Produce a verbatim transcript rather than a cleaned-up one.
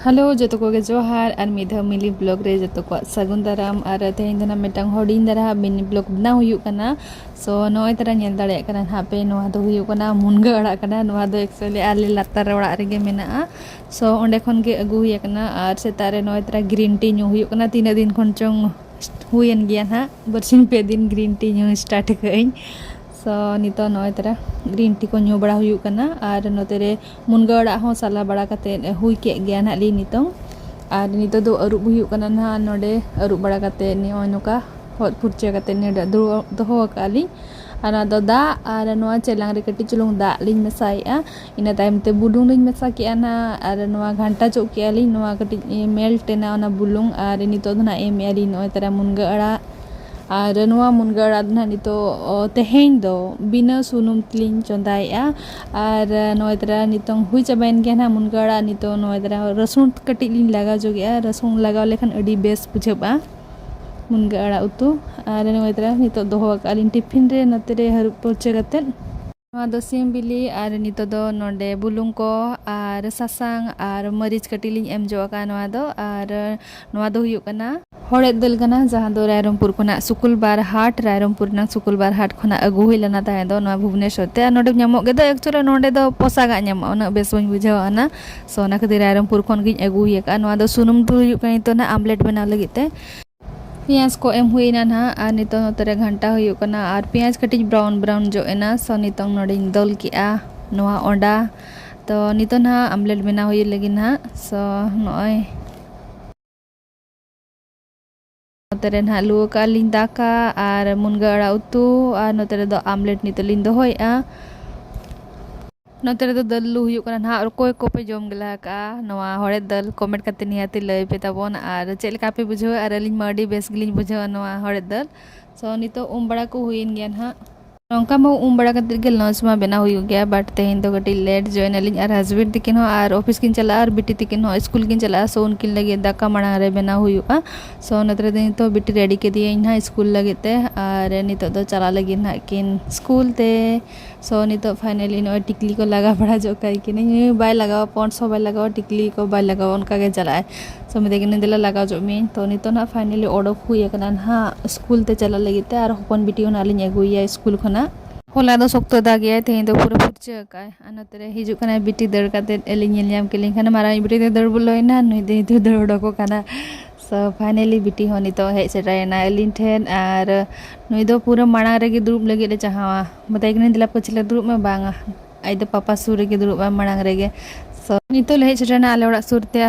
Hello, ᱡᱚᱛᱚ ᱠᱚᱜᱮ ᱡᱚᱦᱟᱨ, ᱟᱨ ᱢᱤᱫ ᱫᱷᱟᱣ ᱢᱤᱞᱤ ᱵᱞᱚᱜ ᱨᱮ ᱡᱚᱛᱚ ᱠᱚᱣᱟᱜ ᱥᱟᱹᱜᱩᱱ ᱫᱟᱨᱟᱢ᱾ ᱟᱨ ᱛᱮᱦᱮᱧ ᱫᱚ ᱱᱟᱜ ᱢᱤᱫᱴᱟᱝ ᱦᱩᱰᱤᱧ ᱫᱷᱟᱨᱟ ᱢᱤᱱᱤ ᱵᱞᱚᱜ ᱵᱮᱱᱟᱣ ᱦᱩᱭᱩᱜ ᱠᱟᱱᱟ᱾ ᱥᱳ ᱱᱚᱜᱼᱚᱭ ᱛᱟᱨᱟ ᱧᱮᱞ ᱫᱟᱲᱮᱭᱟᱜ ᱠᱟᱱᱟ ᱱᱟᱦᱟᱜ ᱯᱮ, ᱱᱚᱣᱟ ᱫᱚ ᱦᱩᱭᱩᱜ ᱠᱟᱱᱟ ᱢᱩᱱᱜᱟᱹ ᱟᱲᱟᱜ ᱠᱟᱱᱟ᱾ ᱱᱚᱣᱟ ᱫᱚ ᱮᱠᱪᱩᱭᱮᱞᱤ ᱟᱞᱮ ᱞᱟᱛᱟᱨ ᱚᱲᱟᱜ ᱨᱮᱜᱮ ᱢᱮᱱᱟᱜᱼᱟ᱾ ᱥᱳ ᱚᱸᱰᱮ ᱠᱷᱚᱱ ᱜᱮ ᱟᱹᱜᱩ ᱦᱩᱭ ᱟᱠᱟᱱᱟ᱾ ᱟᱨ ᱥᱮᱛᱟᱜ ᱨᱮ ᱱᱚᱜᱼᱚᱭ ᱛᱟᱨᱟ ᱜᱨᱤᱱ ᱴᱤ ᱧᱩ ᱦᱩᱭᱩᱜ ᱠᱟᱱᱟ᱾ ᱛᱤᱱᱟᱹᱜ ᱫᱤᱱ ᱠᱷᱚᱱ ᱪᱚᱝ ᱦᱩᱭᱮᱱ ᱜᱮᱭᱟ ᱱᱟᱦᱟᱜ, ᱵᱟᱨᱥᱤᱧ ᱯᱮ ᱫᱤᱱ ᱜᱨᱤᱱ ᱴᱤ ᱧᱩ ᱥᱴᱟᱨᱴ ᱟᱠᱟᱫ ᱟᱹᱧ᱾ ᱥᱳ ᱱᱤᱛᱚᱜ ᱱᱚᱜᱼᱚᱭ ᱛᱟᱨᱟ ᱜᱨᱤᱱ ᱴᱤ ᱠᱚ ᱧᱩ ᱵᱟᱲᱟ ᱦᱩᱭᱩᱜ ᱠᱟᱱᱟ᱾ ᱟᱨ ᱱᱚᱛᱮ ᱨᱮ ᱢᱩᱱᱜᱟᱹ ᱟᱲᱟᱜ ᱦᱚᱸ ᱥᱟᱞᱟ ᱵᱟᱲᱟ ᱠᱟᱛᱮᱫ ᱦᱩᱭ ᱠᱮᱫ ᱜᱮᱭᱟ ᱱᱟᱦᱟᱜ ᱞᱤᱧ ᱱᱤᱛᱚᱝ᱾ ᱟᱨ ᱱᱤᱛᱚᱜ ᱫᱚ ᱟᱹᱨᱩᱵ ᱦᱩᱭᱩᱜ ᱠᱟᱱᱟ ᱱᱟᱦᱟᱜ᱾ ᱱᱚᱰᱮ ᱟᱹᱨᱩᱵ ᱵᱟᱲᱟ ᱠᱟᱛᱮᱫ ᱱᱚᱜᱼᱚᱭ ᱱᱚᱝᱠᱟ ᱦᱚᱫ ᱯᱷᱩᱨᱪᱟᱹ ᱠᱟᱛᱮᱫ ᱱᱚᱰᱮ ᱫᱚᱦᱚ ᱟᱠᱟᱫᱼᱟ ᱞᱤᱧ᱾ ᱟᱨ ᱱᱚᱣᱟ ᱫᱚ ᱫᱟᱜ ᱟᱨ ᱱᱚᱣᱟ ᱪᱮᱞᱟᱝ ᱨᱮ ᱠᱟᱹᱴᱤᱡ ᱪᱩᱞᱩᱝ ᱫᱟᱜ ᱞᱤᱧ ᱢᱮᱥᱟᱭᱮᱫᱼᱟ᱾ ᱤᱱᱟᱹ ᱛᱟᱭᱚᱢ ᱛᱮ ᱵᱩᱞᱩᱝ ᱞᱤᱧ ᱢᱮᱥᱟ ᱠᱮᱜᱼᱟ ᱱᱟᱦᱟᱜ᱾ ᱟᱨ ᱱᱚᱣᱟ ᱜᱷᱟᱱᱴᱟ ᱪᱚᱜ ᱠᱮᱜᱼᱟ ᱞᱤᱧ, ᱱᱚᱣᱟ ᱠᱟᱹᱴᱤᱡ ᱢᱮᱞᱴ ᱮᱱᱟ ᱚᱱᱟ ᱵᱩᱞᱩᱝ᱾ ᱟᱨ ᱱᱤᱛᱚᱜ ᱫᱚ ᱱᱟᱦᱟᱜ ᱮᱢ ᱮᱜᱼᱟ ᱞᱤᱧ ᱱᱚᱜᱼᱚᱭ ᱛᱟᱨᱟ ᱢᱩᱱᱜᱟᱹ ᱟᱲᱟᱜ᱾ ᱟᱨ ᱱᱚᱣᱟ ᱢᱩᱱᱜᱟᱹ ᱟᱲᱟᱜ ᱫᱚ ᱱᱟᱦᱟᱜ ᱱᱤᱛᱚᱜ, ᱚ, ᱛᱮᱦᱮᱧ ᱫᱚ ᱵᱤᱱᱟᱹ ᱥᱩᱱᱩᱢ ᱛᱮᱞᱤᱧ ᱪᱚᱸᱫᱟᱭᱮᱜᱼᱟ᱾ ᱟᱨ ᱱᱚᱜᱼᱚᱭ ᱛᱟᱨᱟ ᱱᱤᱛᱚᱝ ᱦᱩᱭ ᱪᱟᱵᱟᱭᱮᱱ ᱜᱮᱭᱟ ᱱᱟᱦᱟᱜ ᱢᱩᱱᱜᱟᱹ ᱟᱲᱟᱜ᱾ ᱱᱤᱛᱚᱜ ᱱᱚᱜᱼᱚᱭ ᱛᱟᱨᱟ ᱨᱟᱹᱥᱩᱱ ᱠᱟᱹᱴᱤᱡ ᱞᱤᱧ ᱞᱟᱜᱟᱣ ᱧᱚᱜᱮᱜᱼᱟ᱾ ᱨᱟᱹᱥᱩᱱ ᱞᱟᱜᱟᱣ ᱞᱮᱠᱷᱟᱱ ᱟᱹᱰᱤ ᱵᱮᱥ ᱵᱩᱡᱷᱟᱹᱜᱼᱟ ᱢᱩᱱᱜᱟᱹ ᱟᱲᱟᱜ ᱩᱛᱩ᱾ ᱟᱨ ᱱᱚᱜᱼᱚᱭ ᱛᱟᱨᱟ ᱱᱤᱛᱚᱜ ᱫᱚᱦᱚ ᱟᱠᱟᱫᱼᱟ ᱞᱤᱧ ᱴᱤᱯᱷᱤᱱ ᱨᱮ, ᱱᱚᱛᱮ ᱨᱮ ᱦᱟᱹᱨᱩᱵ ᱯᱷᱩᱨᱪᱟᱹ ᱠᱟᱛᱮᱫ᱾ ᱱᱚᱣᱟ ᱫᱚ ᱥᱤᱢ ᱵᱤᱞᱤ, ᱟᱨ ᱱᱤᱛᱚᱜ ᱫᱚ ᱱᱚᱰᱮ ᱵᱩᱞᱩᱝ ᱠᱚ ᱟᱨ ᱥᱟᱥᱟᱝ ᱟᱨ ᱢᱟᱹᱨᱤᱪ ᱠᱟᱹᱴᱤᱡ ᱞᱤᱧ ᱮᱢ ᱡᱚᱜ ᱟᱠᱟᱫᱼᱟ ᱱᱚᱣᱟ ᱫᱚ᱾ ᱟᱨ ᱱᱚᱣᱟ ᱫᱚ ᱦᱩᱭᱩᱜ ᱠᱟᱱᱟ ᱦᱚᱲᱮᱫ ᱫᱟᱹᱞ ᱠᱟᱱᱟ, ᱡᱟᱦᱟᱸ ᱫᱚ ᱨᱟᱭᱨᱚᱝᱯᱩᱨ ᱠᱷᱚᱱᱟᱜ ᱥᱩᱠᱩᱞᱵᱟᱨ ᱦᱟᱴ, ᱨᱟᱭᱨᱚᱝᱯᱩᱨ ᱨᱮᱱᱟᱜ ᱥᱩᱠᱩᱞᱵᱟᱨ ᱦᱟᱴ ᱠᱷᱚᱱᱟᱜ ᱟᱹᱜᱩ ᱦᱩᱭ ᱞᱮᱱᱟ ᱛᱟᱦᱮᱸ ᱫᱚ ᱱᱚᱣᱟ ᱵᱷᱩᱵᱽᱱᱮᱥᱚᱨ ᱛᱮ᱾ ᱟᱨ ᱱᱚᱰᱮ ᱧᱟᱢᱚᱜ ᱜᱮ ᱫᱚ, ᱮᱠᱪᱩᱭᱮᱞᱤ ᱱᱚᱰᱮ ᱫᱚ ᱯᱚᱥᱟᱜᱟᱜ ᱧᱟᱢᱚᱜᱼᱟ, ᱩᱱᱟᱹᱜ ᱵᱮᱥ ᱵᱟᱹᱧ ᱵᱩᱡᱷᱟᱹᱣᱟ ᱚᱱᱟ᱾ ᱥᱳ ᱚᱱᱟ ᱠᱷᱟᱹᱛᱤᱨ ᱨᱟᱭᱨᱚᱝᱯᱩᱨ ᱠᱷᱚᱱ ᱜᱤᱧ ᱟᱹᱜᱩ ᱦᱩᱭ ᱟᱠᱟᱫᱼᱟ᱾ ᱱᱚᱣᱟ ᱫᱚ ᱥᱩᱱᱩᱢ ᱫᱩᱞ ᱦᱩᱭᱩᱜ ᱠᱟᱱᱟ ᱱᱤᱛᱚᱜ ᱱᱟᱜ ᱟᱢᱞᱮᱴ ᱵᱮᱱᱟᱣ ᱞᱟᱹᱜᱤᱫ ᱛᱮ᱾ ᱯᱮᱸᱭᱟᱡᱽ ᱠᱚ ᱮᱢ ᱦᱩᱭᱱᱟ ᱱᱟᱦᱟᱜ, ᱟᱨ ᱱᱤᱛᱚᱜ ᱱᱚᱛᱮ ᱨᱮ ᱜᱷᱟᱱᱴᱟ ᱦᱩᱭᱩᱜ ᱠᱟᱱᱟ, ᱟᱨ ᱯᱮᱸᱭᱟᱡᱽ ᱠᱟᱹᱴᱤᱡ ᱵᱨᱟᱣᱩᱱ ᱵᱨᱟᱣᱩᱱ ᱡᱚᱜ ᱮᱱᱟ᱾ ᱥᱳ ᱱᱤᱛᱚᱝ ᱱᱚᱰᱮᱧ ᱫᱚᱞ ᱠᱮᱜᱼᱟ ᱱᱚᱣᱟ ᱚᱸᱰᱟ᱾ ᱛᱚ ᱱᱤᱛᱚᱜ ᱱᱟᱦᱟᱜ ᱟᱢᱞᱮᱴ ᱵᱮᱱᱟᱣ ᱦᱩᱭᱩᱜ ᱞᱟᱹᱜᱤᱫ ᱱᱟᱦᱟᱜ᱾ ᱥᱳ ᱱᱚᱜᱼᱚᱭ ᱱᱚᱛᱮ ᱨᱮ ᱱᱟᱦᱟᱜ ᱞᱩ ᱟᱠᱟᱫ ᱞᱤᱧ ᱫᱟᱠᱟ ᱟᱨ ᱢᱩᱱᱜᱟᱹ ᱟᱲᱟᱜ ᱩᱛᱩ, ᱟᱨ ᱱᱚᱛᱮ ᱨᱮᱫᱚ ᱟᱢᱞᱮᱴ ᱱᱤᱛᱚᱜ ᱞᱤᱧ ᱫᱚᱦᱚᱭᱮᱜᱼᱟ᱾ ᱱᱚᱛᱮ ᱨᱮᱫᱚ ᱫᱟᱹᱞ ᱞᱩ ᱦᱩᱭᱩᱜ ᱠᱟᱱᱟ ᱱᱟᱦᱟᱜ᱾ ᱚᱠᱚᱭ ᱠᱚᱯᱮ ᱡᱚᱢ ᱜᱮᱞᱟ ᱟᱠᱟᱜᱼᱟ ᱱᱚᱣᱟ ᱦᱚᱲᱮᱫ ᱫᱟᱹᱞ? ᱠᱚᱢᱮᱱᱴ ᱠᱟᱛᱮ ᱱᱤᱦᱟᱹᱛᱤ ᱞᱟᱹᱭ ᱯᱮ ᱛᱟᱵᱚᱱ, ᱟᱨ ᱪᱮᱫ ᱞᱮᱠᱟ ᱯᱮ ᱵᱩᱡᱷᱟᱹᱣᱟ᱾ ᱟᱨ ᱟᱹᱞᱤᱧ ᱢᱟ ᱟᱹᱰᱤ ᱵᱮᱥ ᱜᱮᱞᱤᱧ ᱵᱩᱡᱷᱟᱹᱣᱟ ᱱᱚᱣᱟ ᱦᱚᱲᱮᱫ ᱫᱟᱹᱞ᱾ ᱥᱳ ᱱᱤᱛᱚᱜ ᱩᱢ ᱵᱟᱲᱟ ᱠᱚ ᱦᱩᱭᱮᱱ ᱜᱮᱭᱟ ᱱᱟᱦᱟᱜ᱾ ᱱᱚᱝᱠᱟ ᱢᱟ ᱩᱢ ᱵᱟᱲᱟ ᱠᱟᱛᱮᱫ ᱜᱮ ᱞᱟᱧᱪ ᱢᱟ ᱵᱮᱱᱟᱣ ᱦᱩᱭᱩᱜ ᱜᱮᱭᱟ, ᱵᱟᱴ ᱛᱮᱦᱮᱧ ᱫᱚ ᱠᱟᱹᱴᱤᱡ ᱞᱮᱴ ᱧᱚᱜ ᱮᱱᱟᱞᱤᱧ᱾ ᱟᱨ ᱦᱟᱥᱵᱮᱱᱰ ᱛᱤᱠᱤᱱ ᱦᱚᱸ ᱟᱨ ᱚᱯᱷᱤᱥ ᱠᱤᱱ ᱪᱟᱞᱟᱜᱼᱟ, ᱟᱨ ᱵᱤᱴᱤ ᱛᱤᱠᱤᱱ ᱦᱚᱸ ᱥᱠᱩᱞ ᱠᱤᱱ ᱪᱟᱞᱟᱜᱼᱟ᱾ ᱥᱳ ᱩᱱᱠᱤᱱ ᱞᱟᱹᱜᱤᱫ ᱫᱟᱠᱟ ᱢᱟᱲᱟᱝ ᱨᱮ ᱵᱮᱱᱟᱣ ᱦᱩᱭᱩᱜᱼᱟ᱾ ᱥᱳ ᱚᱱᱟ ᱛᱚᱨᱟ ᱫᱚ ᱱᱤᱛᱚᱜ ᱵᱤᱴᱤ ᱨᱮᱰᱤ ᱠᱮᱫᱮᱭᱟᱹᱧ ᱱᱟᱦᱟᱜ ᱥᱠᱩᱞ ᱞᱟᱹᱜᱤᱫ ᱛᱮ, ᱟᱨ ᱱᱤᱛᱚᱜ ᱫᱚ ᱪᱟᱞᱟᱜ ᱞᱟᱹᱜᱤᱫ ᱱᱟᱦᱟᱜ ᱠᱤᱱ ᱥᱠᱩᱞ ᱛᱮ᱾ So ᱱᱤᱛᱚᱜ finally ᱱᱚᱜᱼᱚᱭ ᱴᱤᱠᱞᱤ ᱠᱚ ᱞᱟᱜᱟᱣ ᱵᱟᱲᱟ ᱡᱚᱜ ᱠᱟᱭ ᱠᱟᱹᱱᱟᱹᱧ᱾ ᱵᱟᱭ ᱞᱟᱜᱟᱣᱟ, ᱯᱚᱱᱰᱥ ᱦᱚᱸ ᱵᱟᱭ ᱞᱟᱜᱟᱣᱟ, ᱴᱤᱠᱞᱤ ᱠᱚ ᱵᱟᱭ ᱞᱟᱜᱟᱣᱟ, ᱚᱱᱠᱟ ᱜᱮ ᱪᱟᱞᱟᱜᱼᱟᱭ᱾ So ᱢᱮᱛᱟᱭ ᱠᱟᱹᱱᱟᱹᱧ, "ᱫᱮᱞᱟ ᱞᱟᱜᱟᱣ ᱡᱚᱜ ᱢᱮ᱾" ᱛᱚ ᱱᱤᱛᱚᱜ ᱱᱟᱜ finally ᱚᱰᱚᱠ ᱦᱩᱭ ᱟᱠᱟᱱᱟ ᱱᱟᱦᱟᱜ ᱥᱠᱩᱞ ᱛᱮ ᱪᱟᱞᱟᱜ ᱞᱟᱹᱜᱤᱫ ᱛᱮ, ᱟᱨ ᱦᱚᱯᱚᱱ ᱵᱤᱴᱤ ᱦᱚᱸ ᱱᱟᱜ ᱞᱤᱧ ᱟᱹᱜᱩᱭᱮᱭᱟ ᱥᱠᱩᱞ ᱠᱷᱚᱱᱟᱜ᱾ ᱦᱚᱞᱟ ᱫᱚ ᱥᱚᱠᱛᱚ ᱫᱟᱜ ᱮᱜᱼᱟᱭ, ᱛᱮᱦᱮᱧ ᱫᱚ ᱯᱩᱨᱟᱹ ᱯᱷᱩᱨᱪᱟᱹ ᱟᱠᱟᱜᱼᱟᱭ᱾ ᱟᱨ ᱱᱚᱛᱮ ᱨᱮ ᱦᱤᱡᱩᱜ ᱠᱟᱱᱟᱭ ᱵᱤᱴᱤ, ᱫᱟᱹᱲ ᱠᱟᱛᱮ ᱟᱹᱞᱤᱧ ᱧᱮᱞ ᱧᱟᱢ ᱠᱮᱫ ᱞᱤᱧ ᱠᱷᱟᱱ, ᱢᱟᱨᱟᱝ ᱵᱤᱴᱤ ᱫᱚ ᱫᱟᱹᱲ ᱵᱚᱞᱚᱭᱮᱱᱟ, ᱱᱩᱭ ᱫᱚ ᱱᱤᱛᱚᱜ ᱫᱟᱹᱲ ᱚᱰᱚᱠᱚᱜ ᱠᱟᱱᱟ᱾ So finally ᱵᱤᱴᱤ ᱦᱚᱸ ᱱᱤᱛᱚᱜ ᱦᱮᱡ ᱥᱮᱴᱮᱨᱮᱱᱟ ᱟᱹᱞᱤᱧ ᱴᱷᱮᱱ, ᱟᱨ ᱱᱩᱭ ᱫᱚ ᱯᱩᱨᱟᱹ ᱢᱟᱲᱟᱝ ᱨᱮᱜᱮ ᱫᱩᱲᱩᱵ ᱞᱟᱹᱜᱤᱫ ᱮ ᱪᱟᱦᱟᱣᱟ᱾ ᱢᱮᱛᱟᱭ ᱠᱟᱹᱱᱟᱹᱧ, "ᱫᱮᱞᱟ ᱯᱟᱹᱪᱷᱞᱟᱹ ᱫᱩᱲᱩᱵ ᱢᱮ", ᱵᱟᱝᱟ, ᱟᱡ ᱫᱚ ᱯᱟᱯᱟ ᱥᱩᱨ ᱨᱮᱜᱮ ᱫᱩᱲᱩᱵᱼᱟ, ᱢᱟᱲᱟᱝ ᱨᱮᱜᱮ᱾ So ᱱᱤᱛᱚᱜ ᱞᱮ ᱦᱮᱡ ᱥᱮᱴᱮᱨᱮᱱᱟ ᱟᱞᱮ ᱚᱲᱟᱜ ᱥᱩᱨ ᱛᱮ᱾